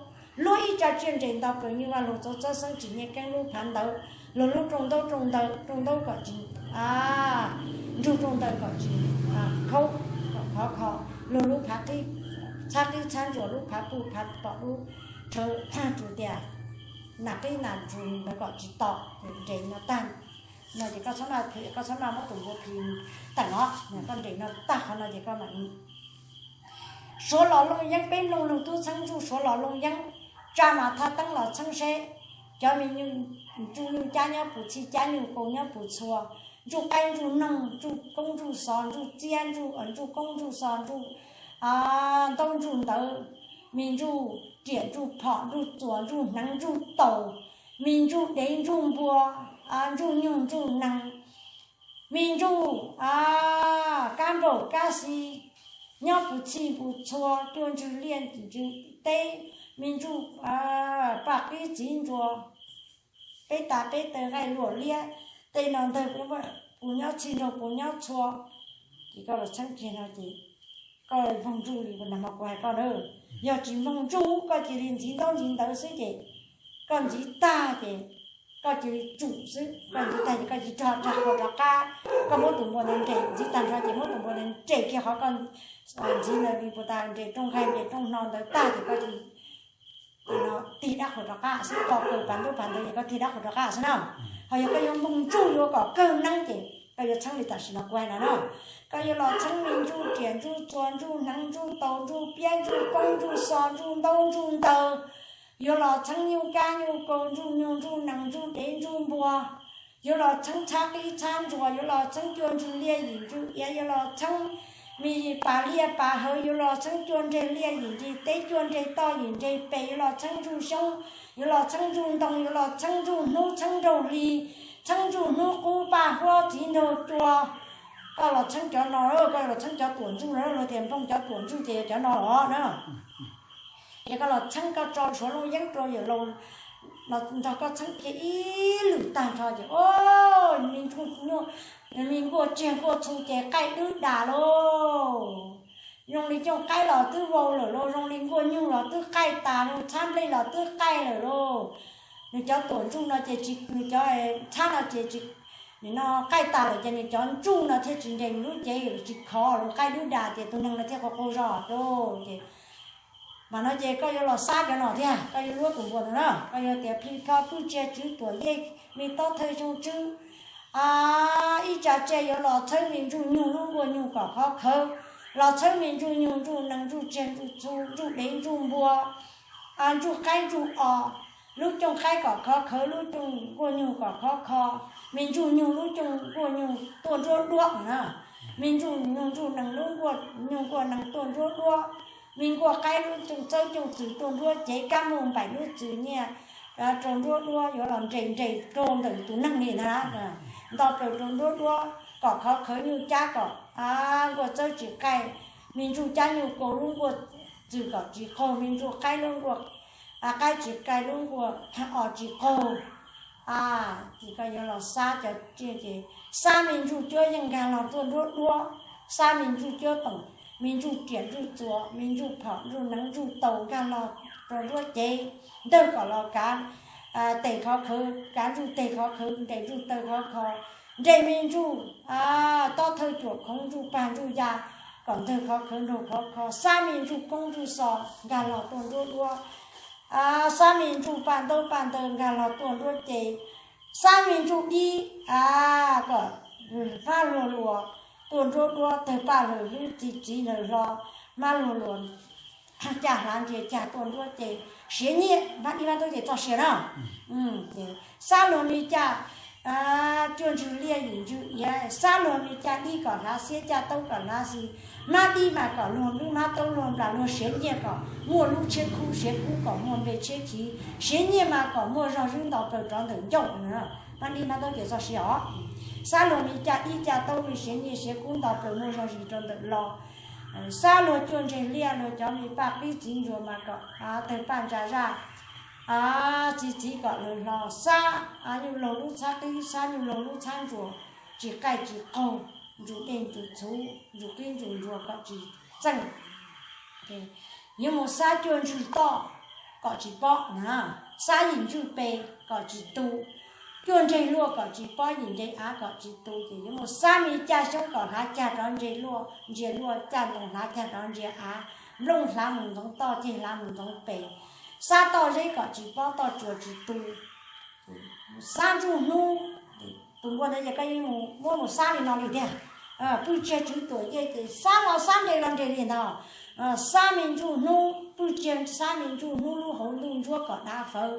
Luab ib ca tsiaj nres nto plaws nyuj vaj laug txhua txhawb xeeb tsim nyiaj keeb lub phav ntawv. Luag lub rooj ntaub rooj ntawv, rooj ntaub kom tsis nrug, rooj ntawv kom tsis khaub, kom khov kho. Luag lub phav qib, txhab qib txhab ntsuas, lub phav puj phav pom, lub rhawv tsuas tias nas qib nas ntsuas ntawd kom tsis to. Nres no tag no ces koj txhob maj, koj txhob maj muab tus npua phis tawm os, koj nres no tag qhov no ces koj mam Suav los looj yeeb, peb mloog leej tub txheeb ntsuj Suav los looj yeeb. Tsa mas thaj teeb los txheeb seb, cov me nyuj, ntsuj nyuj cab nyob puv txhij, cab nyuj kaus nyob puv txhua, ntsuj qaib ntsuj noog, ntsuj koob ntsuj xos, ntsuj txiab ntsuj, ntsuj koob ntsuj xos, ntsuj ntaub ntsuj ntawv, me ntsuj riam ntsuj phom ntsuj txuas ntsuj hneev ntsuj taus, me ntsuj dev ntsuj npua, ntsuj nyuj ntsuj nees, me ntsuj kab nraum kab xis, nyob puv txhij puv txhua, cua ntswg liaj ntswg teb, me ntsuj paj qib txiv ntsuas, peb tas peb taws nqaij luaj liab, tej no ntawg puv nyob txhij nraug puv nyob txhua. Ces koj los txheeb kiag no ces koj mloog ntsuj li nag hmo kuv hais koj na. Yog tsis mloog ntsuj koj cia li ntxiv ntaub ntxiv ntawv xwb ces koj ntxiv tag ces koj cia li tsum xwb. Koj ntxiv tag ces koj cia li rag qhuas rov qab, koj muab tus npua ntawd nres, ntxiv tag nrho ces muab tus npua ntawd nres kiag qhov koj ntxiv ntawd li puas tas, nres rooj nqaij nres rooj hno ntawd tag ces koj cia li tig dab qhuas rov qab xwb. Koj kaw pav ntaub pav ntawv ces koj tig dab qhuas rov qab xwb na. Ho yog koj yuav mloog ntsuj yuav kom kawg neeb ces koj yuav txheeb li tam sim no kuv hais no na. Koj yuav los txheeb me ntsuj riam ntsuj txuas ntsuj hneev ntsuj taus ntsuj piab ntsuj koob ntsuj xos ntsuj ntaub ntsuj ntawv, yuav los txheeb nyuj kab nyuj kaus ntsuj nyuj ntsuj nees ntsuj dev ntsuj npua, yuav los txheeb txhab qib txhab ntsuas, yuav los txheeb cua ntswg liaj yim ntswg iav, yuav los txheeb me pas liaj pas hawv, yuav los txheeb cua nreg liaj yim nrig teb, cua nreg toj yim nreg pes, yuav los txheeb ntsuj xyoob, yuav los txheeb ntsuj ntoo, yuav los txheeb ntsuj hnub txheeb nraug hli, txheeb ntsuj hnub qub paj huab txiv nraug cua. Koj los txheeb cov no, koj los txheeb cov tuam ntsuj no, luag tias nplooj cov tuam ntsuj ces yog cov no los na. Ces koj los txheeb, koj tso Suav looj yeeb rau yawm laus los nrog koj txheeb kiag ib lwm tag nrho ces o, me nkuaj tsiag nkuaj txhu ces qaij dwb das lauj. Zoo li cooj qaib los twb vau lawm lauj, zoo li nkuaj nyuj los twb qaij tas, zoo txhab nplej los twb qaij lawm lauj. Nws cov tuam ntsuj no ces tsis, nws cov txhab no ces tsis, nim no qaij tas lawm ces nws cov ntsuj no thiaj tsis nres lub cev, tsis khov lawm, qaib dub das ces tus neeg no thiaj qaug qaug zog lauj. Ces mas no ces koj yuav los xab cov no thiab, koj yuav luab tus npua no na, koj yuav tias plig plho pwj tsiag tswv tuam yej me tob thawj xyoo tswb, ib tsa tseg yuav los txhawb me ntsuj nyuj lub nkuaj nyuj kom khov khawv, los txhawb me ntsuj nyuj ntsuj nees ntsuj tsiag ntsuj txhu ntsuj dev ntsuj npua, ntsuj qaib ntsuj os, lub cooj qaib kom khov khawv, lub cooj nkuaj nyuj kom khov kho, me ntsuj nyuj lub cooj nkuaj nyuj tuaj nruab duab na, me ntsuj nyuj ntsuj nees lub nkuaj nyuj nkuaj nees tuaj nruab duab, me nkuaj qaib lub cooj txawb cooj txwm tuaj nruab cev, kab mooj npaim lub txwm nyiaj rau nruab duab, yuav los nres nres rau ntawm tus neeg li na, nto plaws rau nruab duab kom khov khawv nyuj cab kom nkuaj txawb tsis qaij, me ntsuj cab nyuj kaus lub nkuaj txwm kom tsis qaug, me ntsuj qaib lub nkuaj qaib tsis qaij lub nkuaj os tsis qaug. Ces koj yuav los xab cov tsiaj ces xab me ntsuj cuab yeej nkag los tuaj nruab duab, xab me ntsuj cuab toom, me ntsuj riam ntsuj txuas, me ntsuj phom ntsuj neev ntsuj taus nkag los rau nruab cev, ntawg kom los kav tes khov khawv, kav ntsuj tes khov khawv, nres ntsuj taw khov kho, nres me ntsuj tob thawj cuam khoov ntsuj pag ntsuj ya kom ntawg khov khawv nraug khov kho, xab me ntsuj koob ntsuj xos nkag los tuaj nruab duab, xab me ntsuj paj ntaub paj ntawv nkag los tuaj nruab cev, xab me ntsuj dib kom hmab luag luas tuaj nruab duab, tawg paj hlawm hlwb txiv txiv hlawm hlo, hmab luag luas caj hlav nrias cag tuaj nruab cev, siav nyiaj, hmab dib hmab taub ces txoj sia na. Xab luag me caj cuaj ntswg liaj yim ntswg iav, xab luag me caj dib kom hlav xiab caj taub kom hlav xis, hmab dib mas kom luag nplwb hmab taub luag nplas luag siav nyiaj kom muaj lub tshiab khub, siav khub kom muaj npe tshiab chiv, siav nyiaj mas kom muaj zog zwb nto plaws rov ntawm ncauj. Hmab dib hmab taub ces txoj sia os. Xab luag me caj dib caj taub me siav nyiaj siav khub nto plaws muaj zog zis rau ntawm los. Xab luag cuaj ntseg liaj luag cov me paj qib txiv ntsuag mas kom tawg paj ntsa zaj, txiv txiv kom lawv hlo, xab nyuj laug lub txhab qib, xab nyuj laug lub txhab ntsuag, tsis qaij tsis qaug, ntsuj dej ntsuj txhuv, ntsuj qib ntsuj ntsuag kom tsis txeej. Yuav mus xab cuaj ntswg toj kom tsis pob na, xab yim ntswg pes kom tsis tu, cuaj ntseg luaj kom tsis pob, yim ntseg av kom tsis tu, ces yuav mus xab me caj xyoob kom hlav cag rov ntseg luaj, ntsiag luaj, caj ntoo hlav cag rov ntsiag av, nplooj hlav mus ntxoov toj, ceg hlav mus ntxoov pes, xab toj zeb kom tsis pob, toj tsuas tsis tu. Xab ntsuj hnub, tus npua ntawd ces koj yeej muab mus xab li no li tiag. Pwj tsiag tswv tuam yej ces xab los xab nres los nres li ntag. Xab me ntsuj hnub, pwj tsiag xab me ntsuj hnub lub hauv ntuj ntsuab kom dav fawv,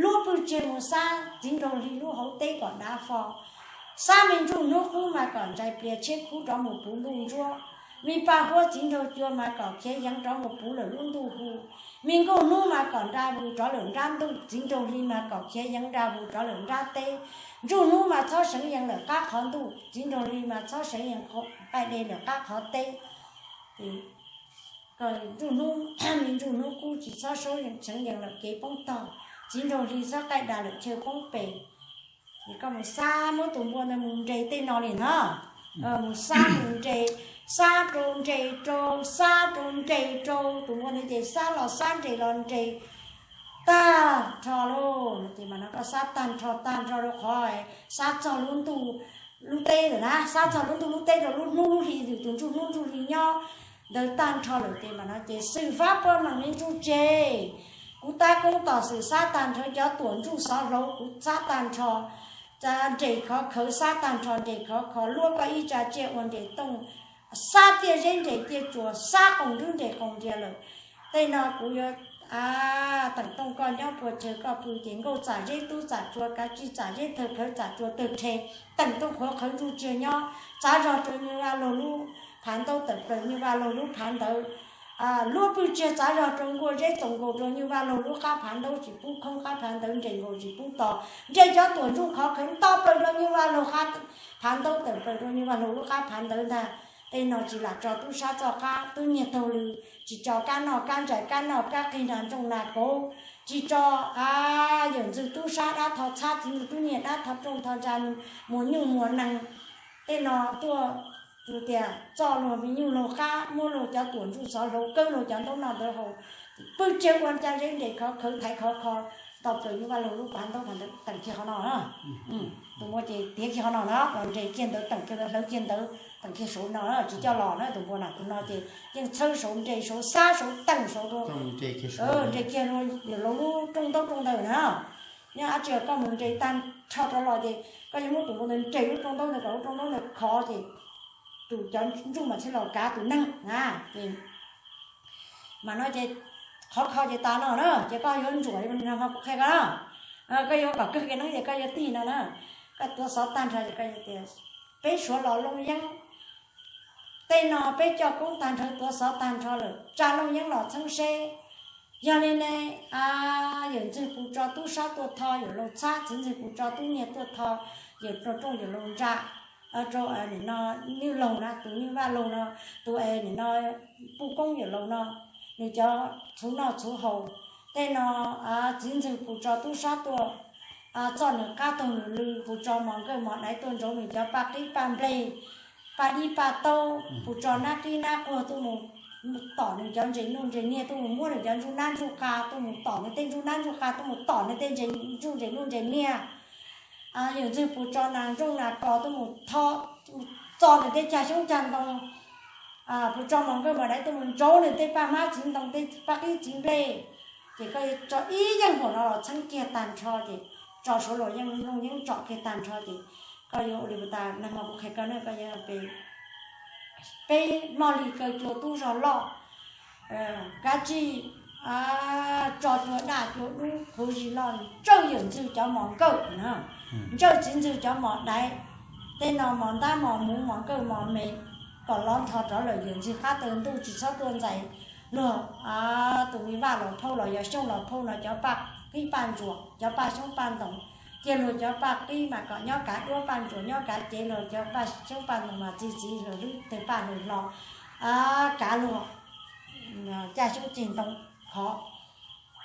luab pwj tsiag mus xab txiv nraug hli lub hauv teb kom dav fo, xab me ntsuj hnub qub mas kom ntsais plias tshiab khub rov mus puv ntuj ntsuab, me paj huab txiv nraug cua mas kom khiav yeev rov mus puv lawm lub ntuj hu, me nkuj hnub mas kom nra vus rov lawm nrab ntuj, txiv nraug hli mas kom khiav yeev nra vus rov lawm nrab teb, ntsuj hnub mas txhob seev yees lawm qab qhov ntuj, txiv nraug hli mas txhob seev yees qaij de lawm qab qhov teb. Ntsuj hnub, me ntsuj hnub qub tsis txhob seev yees lawm kev poob tog, txiv nraug hli txhob qaij da lawm chaw poob pes. Ces koj mus xab, muab tus npua ntawd mus nres tej no li no, mus xab mus nres, xab rau nres rau, xab rau nres rau, tus npua ntawd ces xab los xab nres los nres tag nrho lauj. Ces mas no koj xab tag nrho tag nrho rau qhov xab txog lub ntuj lub teb lawm na, xab txog lub ntuj lub teb rau lub hnub lub hli, tus ntsuj hnub ntsuj hli nyob ntawd tag nrho lawm ces mas no ces xwm fab poj meem me ntsuj tseg, kuv tab koob tom xwm xab tag nrho, cov tuam ntsuj xov hlau kuv xab tag nrho, nres khov khawv xab tag nrho, nres khov kho luab koj ib tsa tsiaj ua nres tooj, xab tiaj zeb nres tiaj tsuas, xab qoos nrub nres qoos nrias lawm. Tej no kuv yuav teem tooj koj nyob puas chaw koj pw ces nkauj txam zeb tub txam tsua, kav tsij txam zeb tawg khawv txam tsua tawg rhe, teem tooj qhuav qhawv ntsuj tsiag nyob, txav zog rau nyuj vaj laug lub phav ntaub tawm plaws nyuj vaj laug lub phav ntawd. Luab pwj tsiag txav zog rau nkuaj zeb txoos nkaus rau nyuj vaj laug lub qab phav ntaub tsis pub khoob, qab phav ntawd nres nkaus tsis pub tos, nres cov tuam ntsuj khov khawv nto plaws rau nyuj vaj laug qab phav ntaub tawm plaws rau nyuj vaj laug lub qab phav ntawd ntag. Tej no tsis lam tso tub sab txoj qab, tub nyiag taug lw, tsis tso kab noj kab ntsais, kab noj kab qig, nas ntsooj nas kauv, tsis tso yawm ntxwg tub sab dab tho txhab, txiv nraug tub nyiag dab tho rooj tho ntsa, muas nyuj muas nees. Tej no tuaj tus tias txoj luag me nyuj laug qab, muab luag cov tuam ntsuj xov hlau, kawb luag cov ntaub no ntawd haus, pwj tsiab ua ncaj zeb nres khov khawv thaiv khov kho, nto plaws nyuj vaj laug lub pav ntaub teem kiag qhov no. Tus npua ces tiav kiag qhov no na, los nres kiag ntawd teem kiag ntawd, hlawv kiag ntawd teem kiag saud no, tsis coj los na tus npua na. Tus no ces yeej txhawb saud nres saud xab saud teem saud, nres kiag rau lub rooj ntaub rooj ntawd na. Nyob dab tsi koj mus nres tag nrho rov los ces koj yuav muab tus npua ntawd nres lub rooj ntaub ntawd kom lub rooj ntaub ntawd khov ces tus cov ntsuj mas thiaj los kav tus neeg na. Ces mas no ces qhov kho ces tas no na, ces koj yuav ntsuam li no ho kuv qhia koj na. Koj yuav kom kawg kiag neeb ces koj yuav tig no na. Koj tuav xov tag nrho ces koj yuav tias, peb suav los looj yeeb, tej no peb coj koob tag nrho tuav xov tag nrho lawm, tsa looj yeeb los txheeb seb. Yog li ne, yawm ntxwg puas tso tub sab tuaj tho, yawm laus txhab, txiv ntxwg puas tso tub nyiag tuaj tho, yawm laus rooj, yawm laus ntsa, rau nim no nyuj laug na, tus nyuj vaj laug no, tus es nim no puj koob yawm laus no, nws cov txhuv noj txhuv haus. Tej no txiv ntxwg puas tso tub sab tuaj txoj nws qab taug nws lw, puas tso mos nkawj mos daiv tuaj ntsaum nws cov paj qib paj nplej, paj dib paj taub, puas tso nab qib nab quag tuaj mus tom nws cov ntses nuj ntses niag, tuaj mus muab nws cov ntsuj nab ntsuj qa, tuaj mus tom nws tej ntsuj nab ntsuj qa, tuaj mus tom nws tej ntses, ntsuj ntses nuj ntses niag. Yawm ntxwg puas tso nas nrooj nas kos tuaj mus tho, txo nws tej cag xyoob cag ntoo, puas tso mos nkawj mos daiv tuaj mus ntsaum nws tej paj hmab txiv ntoo, tej paj qib txiv nplej. Ces koj yuav tso ib yeej npaum no los txheeb kiag tag nrho ces tso suav luag yeej looj yeeb tsom kiag tag nrho ces koj yuav ua li puas tas, nag hmo kuv qhia koj ne, koj yuav peb moj li kaw cua tub zog loj, kav tsij tso cua daj cua dub huv zis loj, ntsawj yawm ntxwg cov mos nkawj na, ntsawj txiv ntxwg cov mos daiv, tej no mos ntab mos muv mos nkawj mos me, kom lov nthos rov lawm yawm ntxwg qab taw ntuj tsis txhob tuaj ntxais luag tus me vaj los phauj los yog xyooj los phauj no cov paj qib paj ntsuas, cov paj xyoob paj ntoos. Cia luag cov paj qib mas kom nyob kav duab, paj ntsuas nyob kav cev, luag cov paj xyoob paj ntoos mas txi txiv luag lub tawg paj luag hlo kav luag caj xyoob ceg ntoo khov.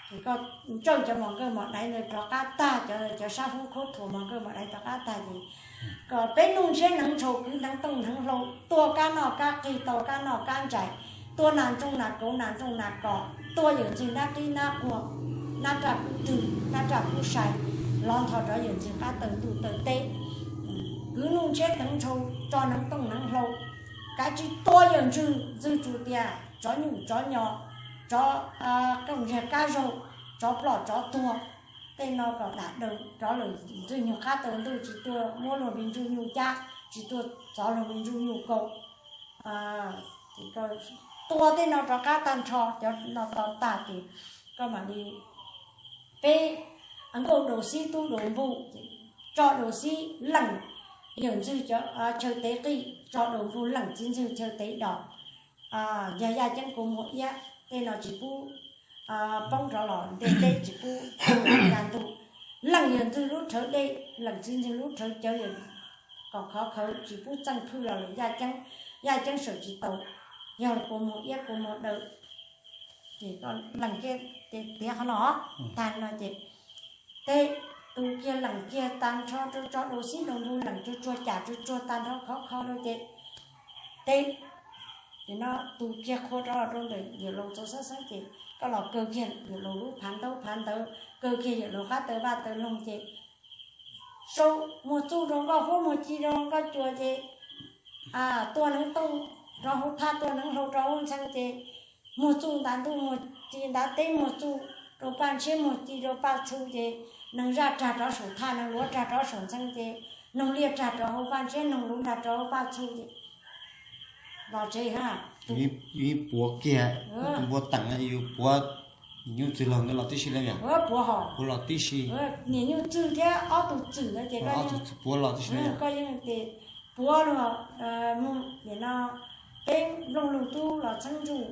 Ces koj ntsawj cov mos nkawj mos daiv ntawd rov qab tag, cov, cov sab hub khaub thuas mos nkawj mos daiv rov qab tag ces kom peb nuj ntshiab hneev ntshaus, kwv hneev tooj hneev hlau, tua kab noj kab qig, tua kab noj kab ntsais, tua nas ntsooj nas kauv nas ntsooj nas kos, tua yawm ntxwg nab qib nab quag, nab raj kub twg nab raj kub sai, lov nthos rov yawm ntxwg qab taw ntuj taw teb. Kwv nuj ntshiab hneev ntshaus, tso hneev tooj hneev hlau, kav tsij tua yawm ntxwg, ntxwg tsuas tias tsov nyuj tsov nyos, tsov qeej ntsiag kab zaug, tsov ploj tsov tuag. Tej no kom dam daws rov lawm ntxwg nyuag qab taw ntuj, tsis tuaj muab luag me ntsuj nyuj cab, tsis tuaj txov luag me ntsuj nyuj kaus. Tua tej no rov qab tag nrho, cov no tau tag ces koj mam li, peb nkauj daus xib tub daus npug, tso daus xib leej yawm ntxwg chaw tev qij, tso daus npug leej txiv ntxwg chaw tev dos. Yog yaj ceeb kua muag iab, tej no tsis pub poob rov los ntiaj teb, tsis pub ya ntug. Leej yawm ntxwg lub rhawv dej, leej txiv ntxwg lub rhawv cawv, kom khov khawv, tsis pub txeej phwj los lawm yaj ceeb, yaj ceeb sawm tsis tau. Yog kua muag iab kua muag daw, ces leej kiag, tiav qhov no tag no ces tej tus kiag leej kiag tag nrho rau tso daus xib daus npug leej tsuag tsuag, cam tsuag tsuag tag nrho khov kho rau ces tej, ces no tus kiag qhua rov los rau ntawm yawm laus txaus xeeb xeeb ces koj los kaw kiag yawm laus lub phav ntaub phav ntawv, kaw kiag yawm laus qab taw vaj taw loog ces sau muag txuj rau nkoj huab, muag ci rau nkoj cua ces tua hneev tooj rau hauv thaj, tua hneev hlau rau hauv ntxhee ces muag txuj ntav ntuj, muag ci ntav teb, muag txuj rau paj ntshiab, muag ci rau paj txhu ces neeg zaj rag rov saum thaj, neeg luav rag rov saum ntxhee ces noog liaj rag rov hauv paj ntshiab, noog luv rag rov hauv paj txhu ces los tsev ha. Yus puav kiag, npua teem yus puav nyuj txwg laug ntawd los tib si li, puav los tib si. Niam nyuj txwg thiab ob tug txwm ntawd ces puav los tib si, koj yeej puav luag mus nim no peb nplooj lug tub los txheeb ntsuj,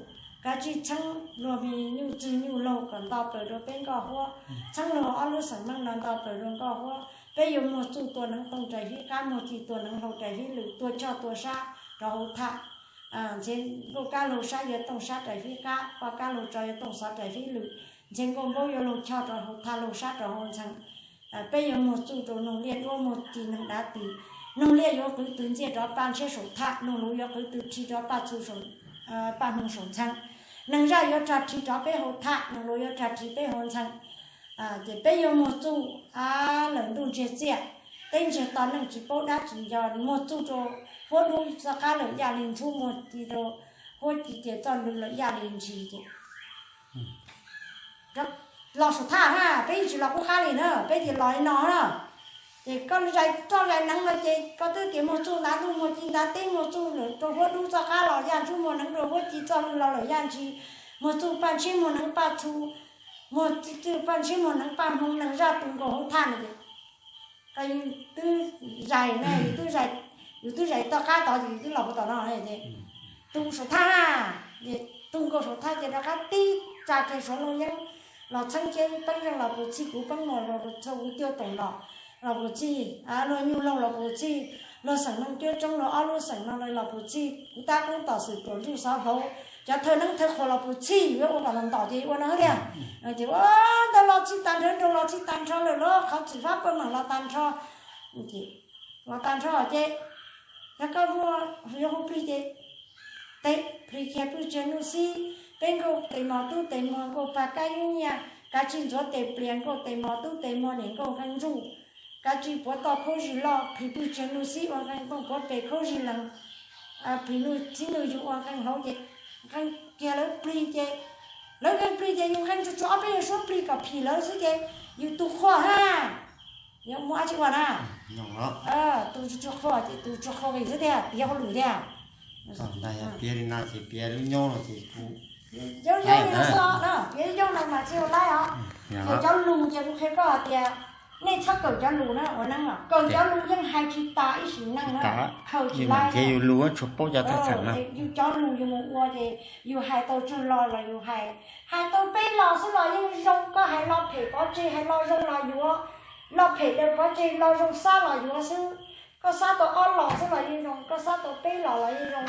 kav tsij txheeb luag me nyuj txwg nyuj laug kom nto plaws rau peb nkoj huab, txheeb luag ob lub xeem meej no nto plaws rau nkoj huab. Peb yuav muag txuj tua hneev tooj rais fib qab, muag ci tua hneev hlau rais fib lwm, tua choj tua sab rau hauv thaj. Ntxhiav nkauj kab laug sab yuav tooj sab rais fib qab, poj kab laug tso yuav tooj xov rais fib lwm, ntxhiav nkauj npaub yuav laug choj rau hauv thaj, laug sab rau hauv ntxhee. Peb yuav muag txuj rau noog liaj duab, muag ci noog dav tis, Noog liaj yuav qwv tws ntxiaj rov paj ntshiab saum thaj, noog luv yuav qwv tws rhi rov paj txhu, paj hmoo saum ntxhee. Neeg zaj yuav rag rhi rov peb hau thaj, noog luv yuav rag rhi peb hau ntxhee. Ces peb yuav muag txuj lawm ntuj ntsiag txiaj, teb ntsiag to neej tsis paub dab tsis nco, muag txuj rau huab dub txoj qab lawm yaj li ntxhub, muag ci rau huab ci ces txoj lw lawm yaj li ntsis ces los saum thaj na, peb yeej tsis los qub qab li na, peb ces los li no na. Ces koj zais txoj zais neev no ces koj twb tias muag txuj ntav ntuj muag ci ntav teb, muag txuj lawm rau huab dub txoj qab los yaj ntxhub, muag neev rau huab ci txoj lw los lawm yaj ntsis, muag txuj paj ntshiab muag neev paj txhu, muag txuj paj ntshiab muag neev paj hmoo, neeg zaj tu nkaus hauv thaj no ces koj twb zais ne, yus twb zais toj qab tod ces yus twb los puag tom no ces tu saum thaj, tu nkaus saum thaj ces rov qab tib tsa kiag Suav Looj Yeeb los txheeb kiag peeb zeej los puas txhij, kuv peeb muas los puas txhij, kuv cuaj toom los los puas txhij, luag nyuj laug los puas txhij, luag xeem neeg cuab tsoob luag ob lub xeem no los puas txhij, kuv tab koob tom xwm ruam ntsuj xov hauv, cov thawj neeb thawj qhuas los puas txhij, yuav ua kom los ntom ces ua no thiab. Ces ua ntawd los txhij tag nrho, nrau los txhij tag nrho lawm los qhov txwm fab paj meem los tag nrho, los tag nrho ces yog koj muaj yuav hu plig ces teb plig kiag pwj tsev nuj xib, peb nkauj tes mos tub tes muag nkauj pag kab yub nyiaj, kav tsij ntxuav tes plias nkauj tes mos tub tes muag niam nkauj nqeeb ntsuj, kav tsij puav toj khaub zig loj, plig pwj tsev nuj xib ua nqeeb tooj, puav pes khaub zig lees, plig nuj xib nuj yug ua nqeeb hauv ces nqeeb kiag lawv plig ces lawv nqeeb plig ces yus nqeeb tsuag tsuag ob peb yawg suab plig kom phim lawv xwb ces yus tus qhua ha, yog muaj dab tsi ua na, tus tsuag tsuag qhua ces tus tsuag qhua xwb tiag, tiav hauj lwm tiag. Piav li no ces piav lub nyob no ces kuv, yog yog li no xwb os, piav lub nyob no mas tsis ua laib os. Ces cov lus ces kuv qhia koj hais tias nej txhob kawm cov lus na, ua neeb os, kawm cov lus yeej hais tsis tas ib sim neej na, khaws tsis laib. Yus lus tshuav paub cov thaj txheem no, yus cov lus yus mus ua ces yus hais tau tsawg los los yus hais, hais tau peb los xwb los yeej zoo, koj hais lo phem pov tseg hais lo zoo los yuav, lo phem daws pov tseg lo zoo xab los yuav xwb. Koj xab tau ob los xwb los yeej zoo, koj xab tau peb los los yeej zoo.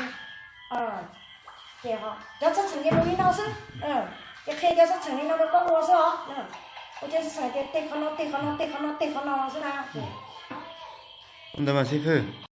Ces cov thaj txheem ces mus li no xwb, ces qhia cov thaj txheem li no rau koj ua xwb os. Ua cov thaj txheem tias tej qhov no tej qhov no tej qhov no tej qhov no xwb na. Ntawd mas xib fwb.